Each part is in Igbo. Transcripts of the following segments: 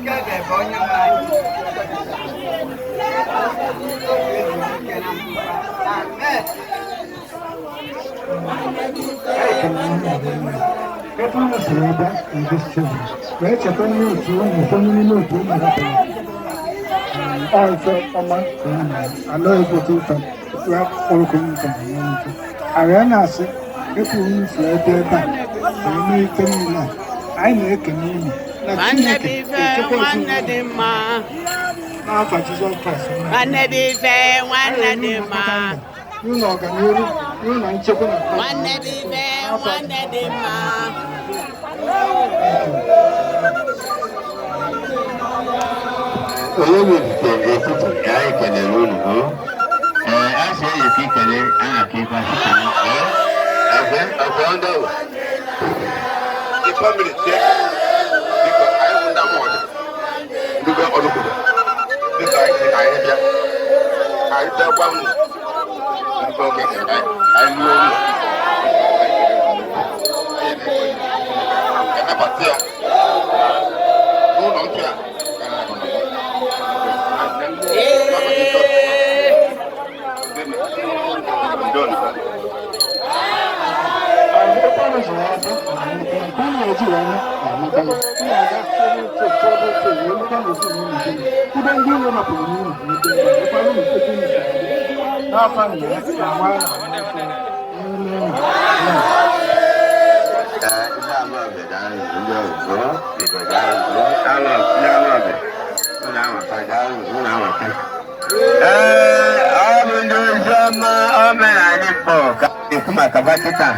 Ezumike ga-ebe onye nwe anyị. Ezumike na ndokwa. Amen. Ebe unu siri ebe in this children wee cheta ndị otu unu, ụfọdụ n'ime otu unu hapụrụ ọ ife ọma ka unu mere ala ezigbote ife ya kpọrọkọ unu ife na ya ife arịa na-asị efu unu si ebe ebe a wee mee ife niile a anyị na-ekene unu na Nwanne Chineke bụ ife, ga-echekwa nwanne ezinụlọ dị mma. N'afa Jizọs Kraịst onye nwe Nwanne anyị. bụ ife, nwanne dị mma. Unu ọganihu, unu nchekwa na Nwanne bụ ife, nwanne dị mma. Onye wepụtara etiti anyị kelere unu o. Ee, a sị enyi ka ikele aha ka ife asị kele. Ee, ọkwa ọkwa ndị ọwụ. The family tie biko, anyị bụ ndị amụọdị ndị be ọlụkwụrụ dịka anyị si anyị bịa, anyị bịa gwa unu ndị be oge anyị lụọ ụlọ anabata ya n'ụlọ ntụ ya. Ee. Ebe unu zụrụ ebe nke unu na-eji wee mee na-amata ya. Unu aga site n'otu otu ebe wee leta n'ezinụlọ gị. Ebe ndị unu napụrụ n'ụlọ n'ebe ebe ebe unu ebe unu si abịa. N'afa nna ya na nwa na Mmụọ Nsọ. Amen. Ee, ndị Amawbịa, daalụ, ndị ọzọ, biko daalụ, ndị Amawbịa, unu anwaka, daalụ, unu anwaka. Ee, ọ bụ ndị oziọma omenala Igbo ka a na-ekwu maka Vatican.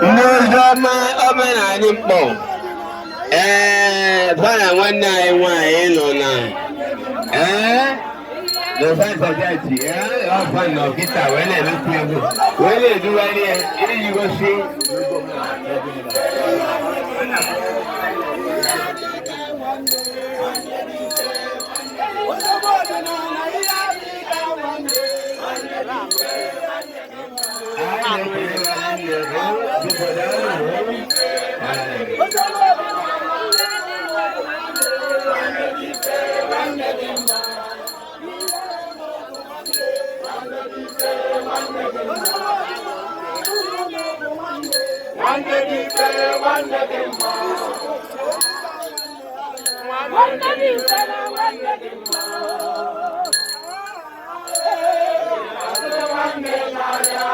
Ndị oziọma omenala Igbo, ee, ba na nwanne anyị nwaanyị nọ na ee n'ofe society, ee, ọfa nọ kịta wee na-emekwu egwu wee na-edugharị ya iji gosi. Anyị na-ekele nwanne biko, daalụ. Ee. Nwanne dị ife, nwanne dị mma. Nwanne dị mfe na nwanne dị mma. Nwanne n'anya.